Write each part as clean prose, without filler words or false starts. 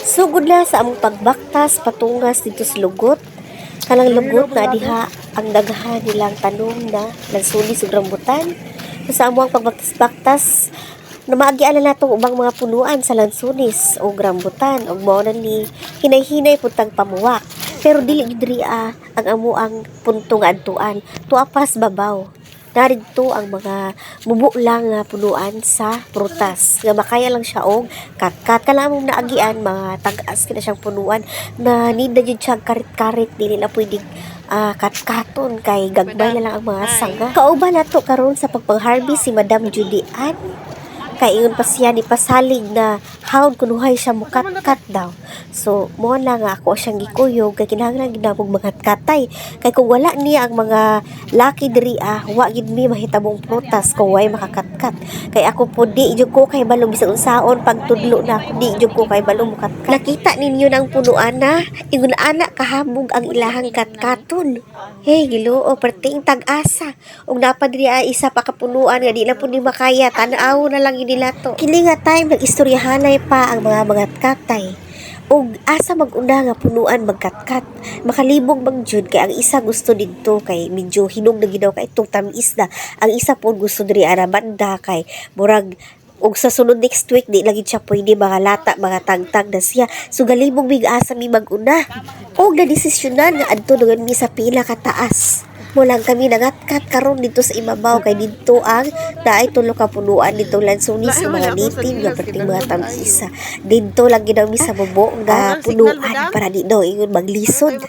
Sugod na sa among pagbaktas patungas didto sa lugot. Kanang lugot na diha ang daghan nilang tanom na lansunis ug rambutan. So, sa among pagbaktas-baktas na maagian na nato ubang mga punuan sa lansunis o rambutan ug mao na ni hinay-hinay pud tang pamuwak. Pero dili gyud diri ang amo ang punto nga adtuan. Tua pas babaw. Naridto ang mga mubo lang nga punuan sa prutas nga makaya lang siya og katkat. Kana among naagian, mga tag-as kina siyang punuan na nida jud siya karit-karit, dili na pwedeng katkaton kay gagmay na lang ang mga sanga. Kauban nato karon sa pagpang-harvest si Madam Judy Ann. Kay ingon pa siya ni pasalig na hawd kunuhay siya mukatkat daw. So, mo na nga ako siyang gikuyog kay kinahanglan gid namog mangatkatay. Kay kung wala niya ang mga laki diri wa gid mi mahitabong prutas kung way makakatkat. Kay ako po di jud ko kay balo bisan unsaon pagtudlo na ako, di jud ko kay balo mukatkat. Nakita ninyo nang punuan na ingon ana kahamog ang ilahang katkaton. Hey, Ginoo, perting tag-asa. Ug naa pa diri isa pa ka punuan nga di na pud ni makaya, tan-aw na lang yun nila to. Kini nga time nag-istoryahanay pa ang mga mangatkatay. Ug asa mag-una nga punuan magkatkat. Makalibog bang jud kay ang isa gusto didto kay medyo hinog na gid daw kay itong tamis na. Ang isa pod gusto diri ana banda kay murag ug sa sunod next week di lagi siya pwede mga lata, mga tagtag na siya. So galibog mig asa mi mag-una. Og nadesisyonan nga adto naman mi sa pila kataas. Mo lang kami nangatkat karon dito sa ibabaw kay didto ang naay tulo ka punuan dito lansunis ng mga native nga perting mga tamisa. Didto lang gid mi sa bubo nga punuan para di daw ingon maglisod.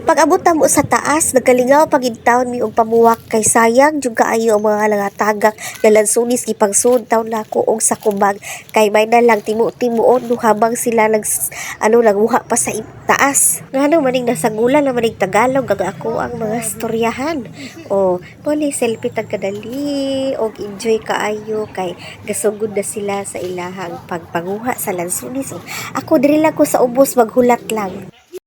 Pag abot mo sa taas, nagkalingaw pag taon mi og pamuwak kay sayang jud kaayo ang mga langatagak na lansunis, gipangsud taon nako og sa kubag kay may na lang timu-timuon no habang sila nag ano naguha pa sa taas. Ngano maning nasagulan na maning Tagalog ang ako ang mga storyahan. O mo ni selfie tag kadali og enjoy kaayo kay gasugod na sila sa ilahang pagpanguha sa lansunis. O, ako diri lang ko sa ubos maghulat lang.